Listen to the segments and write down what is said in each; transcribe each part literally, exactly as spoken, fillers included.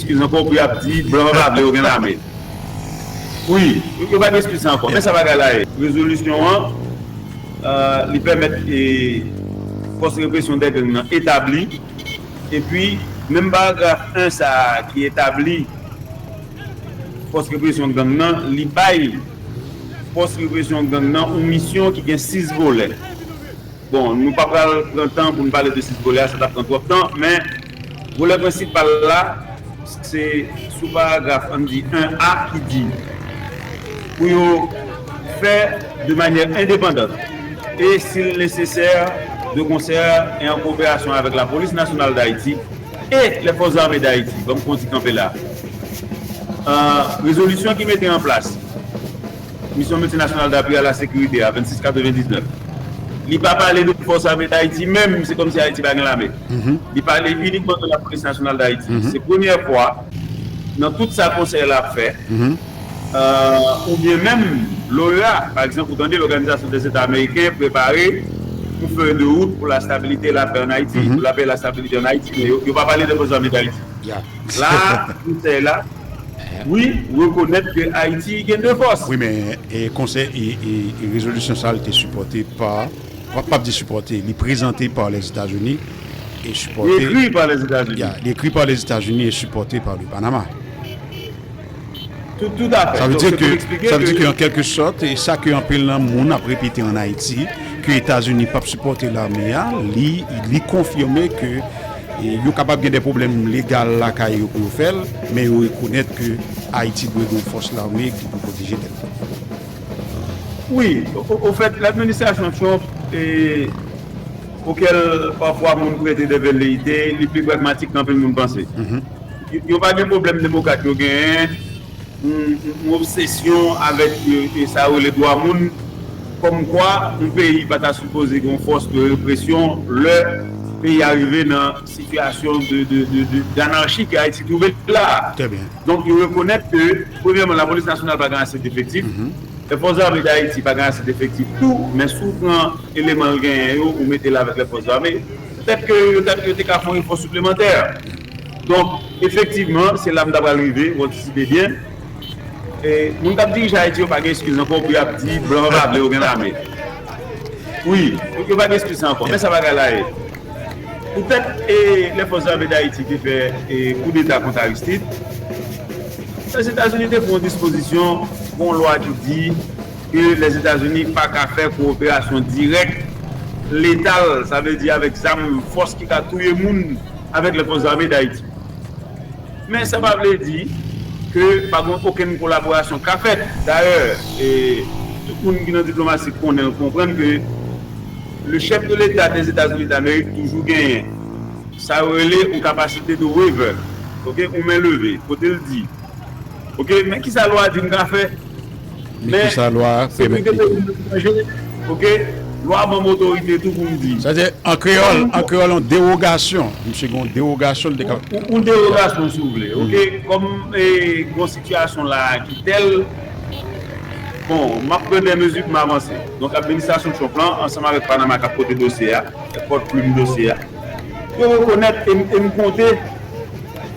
eskiz ankò pou y ap di blan pa vle yo gen lame. Wi, yo pa gen eskiz sa ankò. Men sa bagay la ye. Rezolisyon an, euh, li pèmèt e, fòs represyon dè gang nan etabli. Epi, menm paragraf en sa a ki etabli fòs represyon gang nan, li bay fòs represyon gang nan yon misyon ki gen sis volè. Bon, nou pa pral pran tan pou n pale de sis volè a, sa t ap pran twòp tan, men volè prensipal la, se sou paragraf, ann di, en A ki di, pou yo fè de manière indépendante et, s'il est nécessaire, de concert et en coopération avec la Police Nationale d'Haïti et les Forces Armées d'Haïti. Ban m fè yon ti kanpe la. Euh, rezolisyon ki mete an plas Misyon Miltinasyonal d'Appui à la Sécurité a, vennsis katrevendiznèf. Li pa pale de Fòs Ame Dayiti menm, se kòmsi Ayiti pa gen lame. Li pale inikman de la Polis Nasyonal Dayiti. Se premyè fwa nan tout sa konsèy la ap fè, euh, oubyen menm l'OEA, pa egzanp, ou tande Lòganizasyon dè Zeta Ameriken prepare yon fèy de wout pou la stabilité et la paix en Haïti, pou la paix et la stabilité en Haïti, men yo, yo pa pale de Fòs Ame Dayiti. La, konsèy la, wi, rekonèt ke Ayiti gen de fòs. Wi, men e konsèy e, e, e rezolisyon sa a, li te sipòte pa, pa, pa di sipòte, li prezante pa Lèzetazini e sipòte. Li ekri pa Lèzetazini. Ya, li ekri pa Lèzetazini e sipòte pa le Panama. Tout, tout à fait. Sa vle di ke, sa vle di ke, an kèlke sòt, e sa ke anpil nan moun ap repete an Ayiti, ke Etazini p ap sipòte lame a, li, li konfime ke, e, yo kapab gen de pwoblèm legal lakay yo pou yo fè l, men yo rekonèt ke Ayiti dwe gen yon fòs lame ki pou pwoteje tèt li. Wi, o, o, ofèt, ladministrasyon Trump, e, auquel parfois moun prete de veleyite, li pi pragmatik ke anpil moun panse. Yo, yo pa gen pwoblèm demokrat yo genyen, yon, yon, yon obsesyon avèk, e, e, sa yo rele dwa moun, kòmkwa yon peyi pa ta sipoze gen yon fòs de represyon lè peyi a rive nan sitiyasyon de, de, de, de, d'anarchi ke Ayiti twouve l la. Très bien. Donk, yo rekonèt ke, premyèman, lapolis nasyonal pa gen ase d'efektif. Lèfòs ame d'Ayiti pa gen ase d'efektif tou, men si w pran eleman l genyen yo, ou mete l avèk lèfòs ame, petèt ke yo ta, yo te ka fè yon efò siplemantè. Donk, efektivman, se la m ta pral rive, ou antisipe byen. E, moun k ap dirije Ayiti yo pa gen eskiz ankò pou y ap di blan pa vle yo gen lame. Wi, yo pa gen eskiz sa ankò. Men sa bagay la ye. Poutèt, e, lèfòs ame d'Ayiti te fè, e, koudeta kont Aristide, Lèzetazini te pran yon dispozisyon, yon lwa ki di ke Lèzetazini pa ka fè kowoperasyon dirèk, letal, sa vle di avèk zam, fòs ki ka touye moun, avèk lèfòs ame d'Ayiti. Men sa pa vle di ke pa gen okenn kolaborasyon ka fèt. Dayè, e, tout moun ki nan diplomasi konnen l, konprann ke le chef de l'État des États-Unis d'Amérique toujou genyen sa yo rele yon kapasite de waiver, ok, yon men leve, kote l di, ok, men kisa lwa di m ka fè, men sekirite peyi m an danje, ok, lwa ban m otorite tou pou m di. Sa vle di, an kreyòl, an kreyòl, yon dewogasyon. Misye gen yon dewogasyon, l te ka. Yon, yon dewogasyon, si w vle, ok, kòm, e, gen yon sitiyasyon la ki tèl, bon, m ap pran de mezi pou m avanse. Donk, administrasyon Trump lan, ansanm avèk Panama k ap pote dosye a, k ap pòt plim dosye a, yo rekonèt e m, e m konte,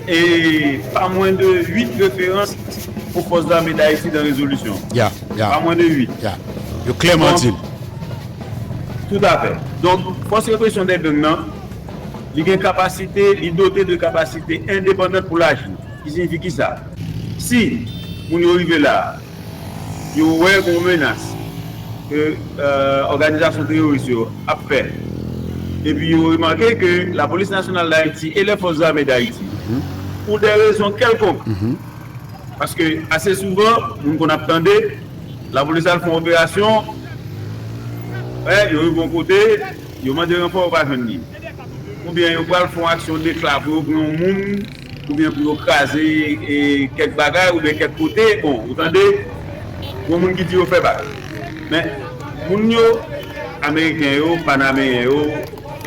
e, pa mwen de uit referans pou Fòs Zame Dayiti nan rezolisyon. Ya, ya. Pa mwen de uit. Ya. Yo klèman di l. Tout à fait. Donk, fòs represyon dè gang nan, li gen kapasite, li dote de kapasite endepandan pou l aji. Ki siyifi kisa? Si moun yo rive la, yo wè gen yon menas ke, euh, òganizasyon teworis yo ap fè, epi yo remake ke Lapolis Nasyonal Dayiti e Lèfòs Zame Dayiti, pou de rezon kèlkonk, paske ase souvan, moun konn ap tande, lapolis al fè yon operasyon, wè, yo rive yon kote, yo mande ranfò, yo pa jwenn li. Oubyen yo pral fè yon aksyon dekla pou yo pran yon moun, oubyen pou yo kraze, e, kèk bagay, oubyen kèk kote. Bon, ou tande, gen moun ki di yo fè bak. Men, moun yo, Ameriken yo, Panameyen yo,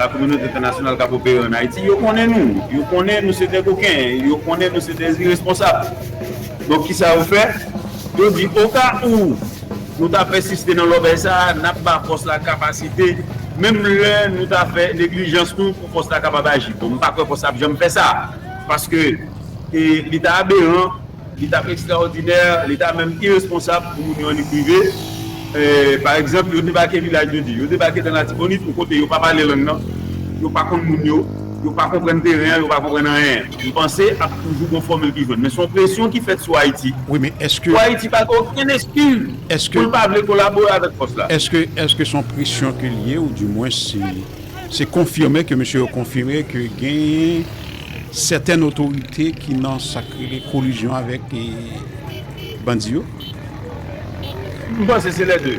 lakominote entènasyonal k ap opere ann Ayiti, yo konnen nou. Yo konnen nou se de koken. Yo konnen nou se de iresponsab. Donk, kisa yo fè? Yo di, oka ou nou ta pèsiste nan lòbèy sa a, n ap ba fòs la kapasite, menm lè nou ta fè neglijans nou pou fòs la kapab aji. Bon, m pa kwè fòs la ap janm fè sa, paske e li ta aberan, li t ap ekstraòdinè, li ta menm iresponsab pou moun yo annik rive. E, pa egzanp, yo debake Vilaj de Dye, yo debake nan Latibonit, yon kote yo pa pale lang nan, yo pa konn moun yo, yo pa konprann teren an, yo pa konprann anyen. M panse ap toujou gon fòmil ki jwenn. Men se yon presyon ki fèt sou Ayiti. Wi, men èske Pou Ayiti pa gen okenn eskiz pou l pa vle kolabore avèk fòs la. Èske, èske se yon presyon ke l ye, ou dimwen se, se konfime ke mesye yo konfime ke genyen sètèn otorite ki nan sa k rele kolizyon avèk, e, bandi yo? M panse se lè de.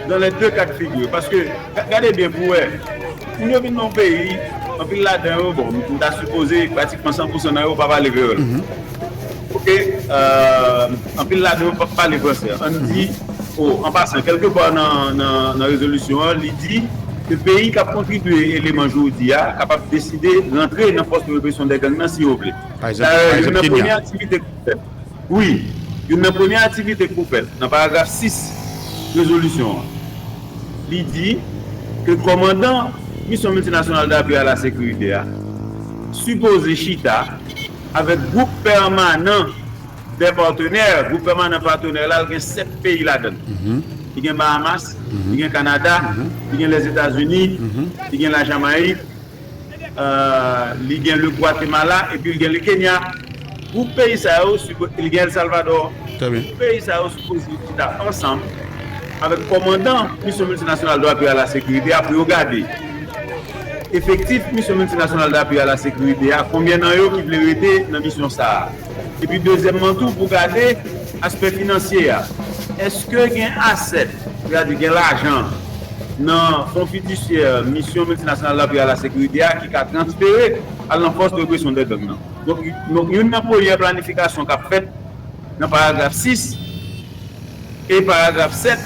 Dans les deux cas de figure. Paske, ga- gade byen pou wè. Moun yo vin nan yon peyi, anpil ladan yo, bon, m ta sipoze pratikman san pou san nan yo pa pale kreyòl. Oke, euh, anpil ladan yo pa pale fransè. Ann di, o, an pasan, kèlke pa nan, nan, nan rezolisyon an, li di ke peyi k ap kontribye eleman jodi a kapab deside rantre nan fòs de represyon de gang nan si yo vle. Pa egzanp, Dayè, pa youn egzanp, nan Kenya. Premye aktivite k pou fèt, wi, youn nan premye aktivite k pou fèt nan paragraf sis rezolisyon an, li di ke kòmandan Misyon Miltinasyonal Dapui a la Sekirite a sipoze chita avèk gwoup pèmanan dè patnè. Gwoup pèmanan patnè la, l gen sèt peyi ladan l. Li gen Bahamas, li gen Kanada, li gen Lèzetazini, li gen Lajamayik, euh, li gen le Gwatemala, epi li gen le Kenya. Gwoup peyi sa yo, sipo- li gen El Salvador. Gwoup peyi sa yo sipoze chita ansanm avèk kòmandan Misyon Miltinasyonal Dapui a la Sekirite a pou yo gade efektif Misyon Miltinasyonal Dapui a la Sekirite a, konbyen nan yo ki vle rete nan misyon sa a. Epi dezyèmman tou, pou gade aspè finansye a. Èske gen asèt, sètadi gen lajan, nan fon fidisyè Misyon Miltinasyonal Dapui a la Sekirite a ki ka transfere al nan fòs de represyon de gang nan? Donk, donk, youn nan premyè planifikasyon k ap fèt nan paragraf sis e paragraf sèt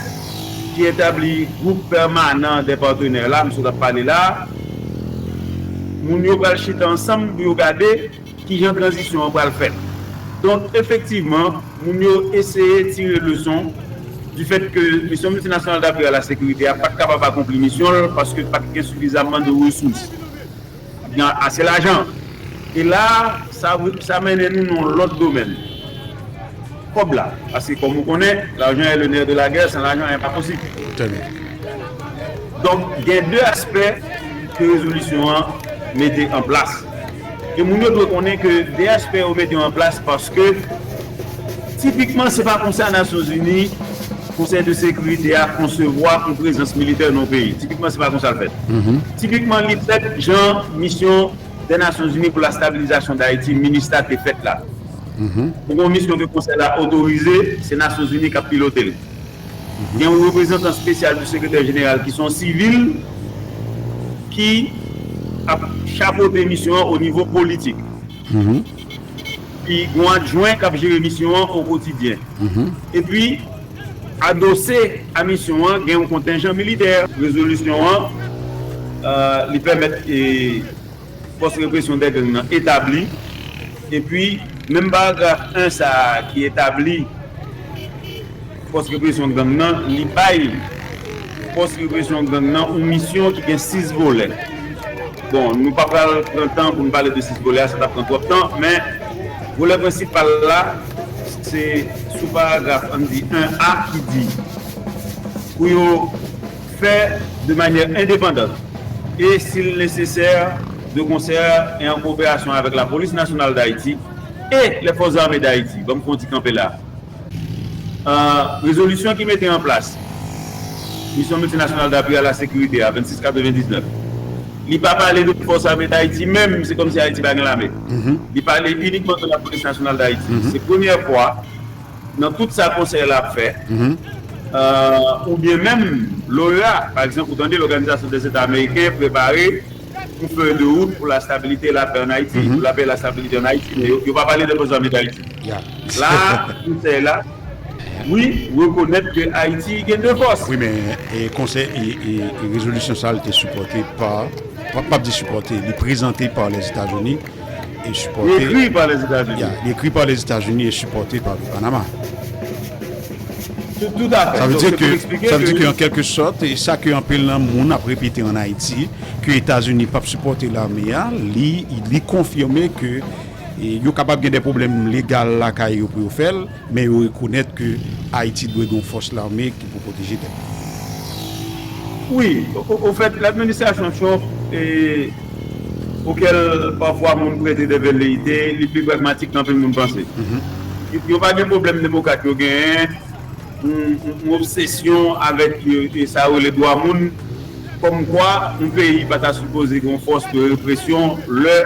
ki etabli gwoup pèmanan dè patnè la, m sot ap pale la, moun yo pral chita ansanm pou yo gade kijan tranzisyon an pral fèt. Donk, efektivman, moun yo eseye tire leson du fait que Misyon Miltinasyonal Dapui a la Sekirite a pa t kapab akonpli misyon l paske pa t gen sifizamman de resous. Gen ase lajan. E la, sa, sa mennen nou nan yon lòt domèn. Kòb la. Paske, kòm ou konnen, l'argent est le nerf de la guerre, sans l'argent, rien pas possible. Trè byen. Donk, gen de aspè ke rezolisyon an mete an plas. E moun yo dwe konnen ke de aspè yo mete an plas paske, tipikman, se pa konsa Nasyonzini, Konsèy de Sekirite a konsevwa yon prezans militè nan yon peyi. Tipikman, se pa konsa l fèt. Tipikman, li fèt jan misyon dè Nasyonzini pou la stabilizasyon d Ayiti, minista, te fèt la. Pou yon misyon ke konsèy la otorize, se Nasyonzini k ap pilote l. Gen yon reprezantan espesyal di sekretè jeneral ki se yon sivil ki ap chapote misyon an o nivo politik. Epi gen yon adjwen k ap jere misyon an o kotidyen. Epi, adose a misyon an, gen yon kontenjan militè. Rezolisyon an, euh, li pèmèt, e, fòs represyon dè gang nan etabli. Epi, menm paragraf en sa a ki etabli fòs represyon gang nan, li bay fòs represyon gang nan yon misyon ki gen sis volè. Bon, nou pa pral pran tan pou n pale de sis volè a, sa t ap pran twòp tan, men volè prensipal la, se sou paragraf, ann di, en A ki di, pou yo fè de manière indépendante et, s'il nécessaire, de concert et en coopération avec la Police Nationale d'Haïti et les Forces Armées d'Haïti. Ban m fè yon ti kanpe la. Euh, rezolisyon ki mete an plas Misyon Miltinasyonal d'Appui à la Sécurité a, vennsis katrevendiznèf, li pa pale de Fòs Ame Dayiti menm, se kòmsi Ayiti pa gen lame. Li pale inikman de la Polis Nasyonal Dayiti. Se premyè fwa nan tout sa konsèy la ap fè, euh, oubyen menm l'OEA, pa egzanp, ou tande Lòganizasyon dè Zeta Ameriken prepare yon feuille de route pour la stabilité et la paix en Haïti, pour la paix et la stabilité en Haïti, men yo, yo pa pale de Fòs Ame Dayiti. La, konsèy la, wi, rekonèt ke Ayiti gen de fòs. Wi, men, e, konsèy, e, e, e rezolisyon sa a, li te sipòte pa, pa, pa di sipòte, li prezante pa Lèzetazini e sipòte. Li ekri pa Lèzetazini. Ya, li ekri pa Lèzetazini e sipòte pa le Panama. Tout, tout à fait. Sa vle di ke, sa vle di ke, an kèlke sòt, e sa ke anpil nan moun ap repete an Ayiti, ke Etazini p ap sipòte lame a, li, li konfime ke, yo kapab gen de pwoblèm legal lakay yo pou yo fè l, men yo rekonèt ke Ayiti dwe gen yon fòs lame ki pou pwoteje tèt li. Wi, o- o- ofèt, ladministrasyon Trump, e, okyèl pafwa moun prete de veleyite, li pi pragmatik ke anpil moun panse. Yo pa gen pwoblèm demokrat yo genyen, yon obsesyon avèk, e, sa yo rele dwa moun, kòmkwa yon peyi pa ta sipoze gen yon fòs de represyon lè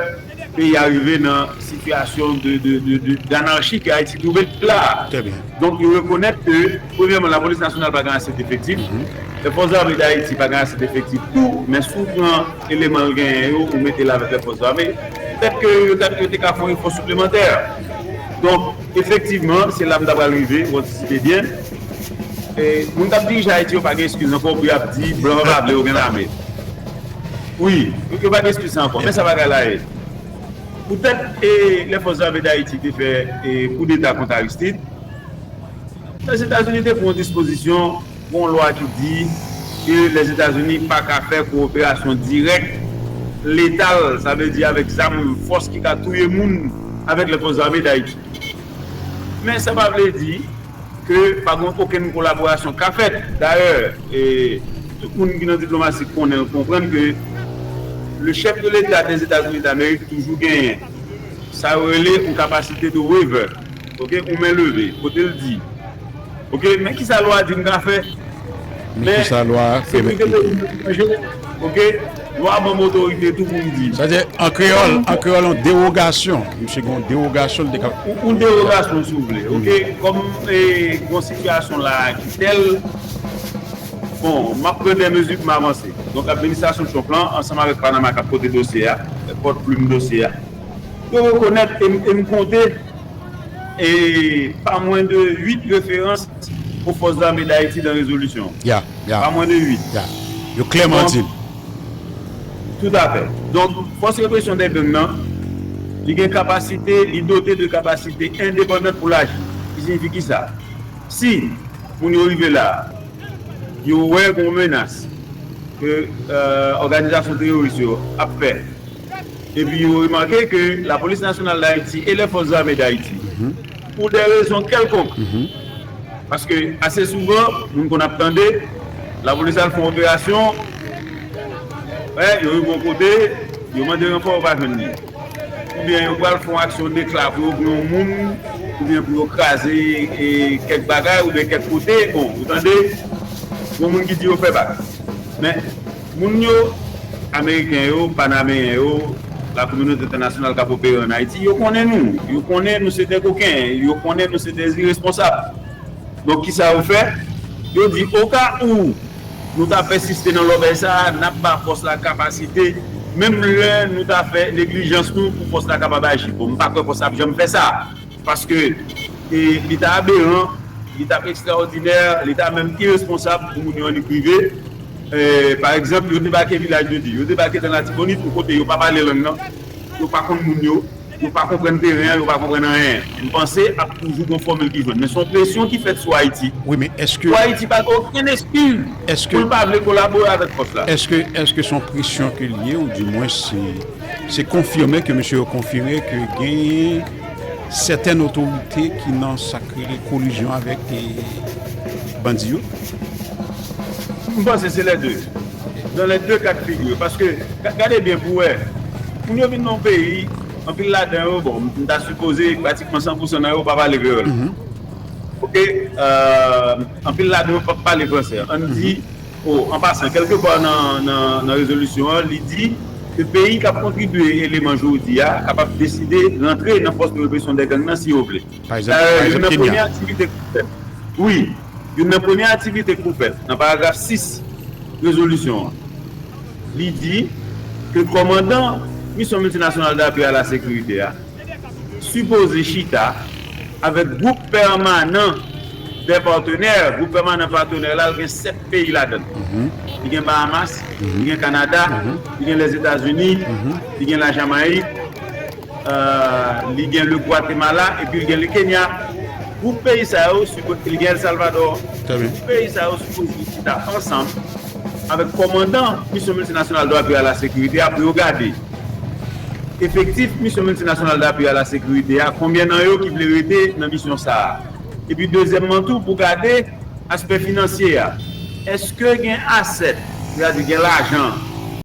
peyi a rive nan sitiyasyon de, de, de, de, d'anarchi ke Ayiti twouve l la. Donk, yo rekonèt ke, premyèman, lapolis nasyonal pa gen ase d'efektif, lefòs ame d'Ayiti pa gen ase d'efektif tou, men si w pran eleman l genyen yo, ou mete l avèk lefòs ame, petèt ke yo ta, yo te ka fè yon efò siplemantè. Donk, efektivman, se la m ta pral rive, ou antisipe byen. E, moun k ap dirije Ayiti yo pa gen eskiz ankò pou y ap di blan pa vle yo gen lame. Wi, yo pa gen eskiz sa ankò. Men sa bagay la ye. Poutèt, e, lefòs ame d'Ayiti te fè, e, koudeta kont Aristide, Lèzetazini te pran yon dispozisyon, yon lwa ki di ke Lèzetazini pa ka fè kowoperasyon dirèk, letal, sa vle di avèk zam, fòs ki ka touye moun, avèk lefòs ame d'Ayiti. Men sa pa vle di ke pa gen okenn kolaborasyon ka fèt. Dayè, e, tout moun ki nan diplomasi konnen l, konprann ke le chef de l'État des États-Unis d'Amérique toujou genyen sa yo rele yon kapasite de waiver, oke, yon men leve, kote l di, oke, men kisa lwa di m ka fè, men sekirite peyi m ap chanje, oke, lwa ban m otorite tou pou m di. Sa vle di, an kreyòl, an kreyòl, yon dewogasyon. Misye gen yon dewogasyon, l te ka. Yon, yon dewogasyon, si w vle, oke, kòm, e, gen yon sitiyasyon la ki tèl, bon, m ap pran de mezi pou m avanse. Donk, administrasyon Trump lan, ansanm avèk Panama k ap pote dosye a, pòt plim dosye a, yo rekonèt e m, e m konte, e, pa mwen de uit referans aux forces armées d'Haïti dans résolution. Ya, ya. Pa mwen de uit. Ya. Yo klèman di l. Tout à fait. Donk, fòs represyon dè gang nan, li gen kapasite, li dote de kapasite endepandant pou l aji. Ki siyifi ki sa? Si moun yo rive la, yo wè gen yon menas ke, e, òganizasyon teworis yo ap fè, epi yo remake ke Lapolis Nasyonal Dayiti e Lefòs Zame Dayiti, pou de rezon kèlkonk, paske ase souvan, moun konn ap tande, lapolis al fè yon operasyon, wè, yo rive yon kote, yo mande ranfò, yo pa jwenn li. Oubyen yo pral fè yon aksyon dekla pou yo pran yon moun, oubyen pou yo kraze, e, kèk bagay, oubyen kèk kote. Bon, ou tande, gon moun ki di yo fè bak. Men, moun yo, Ameriken yo, Panameyen yo, lakominote entènasyonal k ap opere ann Ayiti, yo konnen nou. Yo konnen nou se de koken, yo konnen nou se de iresponsab. Donk, kisa yo fè? Yo di, oka ou nou ta pèsiste nan lòbèy sa a, n ap ba fòs la kapasite, menm lè nou ta fè neglijans nou pou fòs la kapab aji. Bon, m pa kwè fòs la ap janm fè sa, paske, e, li ta aberan, li t ap ekstraòdinè, li ta menm iresponsab pou moun yo annik rive. E, pa egzanp, yo debake Vilaj de Dye, yo debake nan Latibonit, yon kote yo pa pale lang nan, yo pa konn moun yo, yo pa konprann teren an, yo pa konprann anyen. M panse ap toujou gon fòmil ki jwenn. Men se yon presyon ki fèt sou Ayiti. Wi, men èske pou Ayiti pa gen okenn eskiz èske pou l pa vle kolabore avèk fòs la. Èske, èske se yon presyon ke l ye, ou dimwen se, se konfime ke mesye yo konfime ke gen sètèn otorite ki nan sa k rele kolizyon avèk, e, bandi yo? M panse se lè de. Dans les deux cas de figure. Paske, ga- gade byen pou wè. Moun yo vin nan yon peyi, anpil ladan yo, bon, m ta sipoze pratikman san pou san nan yo pa pale kreyòl. Oke? E, anpil ladan yo p ap pale fransè. Ann di, o, an pasan, kèlkepwa nan, nan, nan rezolisyon an, li di ke peyi k ap kontribye eleman jodi a kapab deside rantre nan fòs de represyon dè gang nan si yo vle. Pa egzanp, Dayè, pa youn egzanp, nan Kenya. Premye aktivite k pou fèt. Wi, youn nan premye aktivite k pou fèt nan paragraf sis rezolisyon an, li di ke kòmandan Misyon Miltinasyonal d'Appui à la Sécurité a sipoze chita avèk gwoup pèmanan dè patenè. Gwoup pèmanan patenè la, l gen sèt peyi ladan l. Li gen Bahamas, li gen Kanada, li gen Lèzetazini, li gen Lajamayik, e, li gen le Gwatemala, epi li gen le Kenya. Gwoup peyi sa yo, sipo- li gen El Salvador. Gwoup peyi sa yo sipoze chita ansanm avèk kòmandan Misyon Miltinasyonal dè Apui a la Sekirite a pou yo gade efektif Misyon Miltinasyonal Dapui a Lasekirite a, konbyen nan yo ki vle rete nan misyon sa a? Epi dezyèmman tou, pou gade aspè finansye a, èske gen asèt, sètadi gen lajan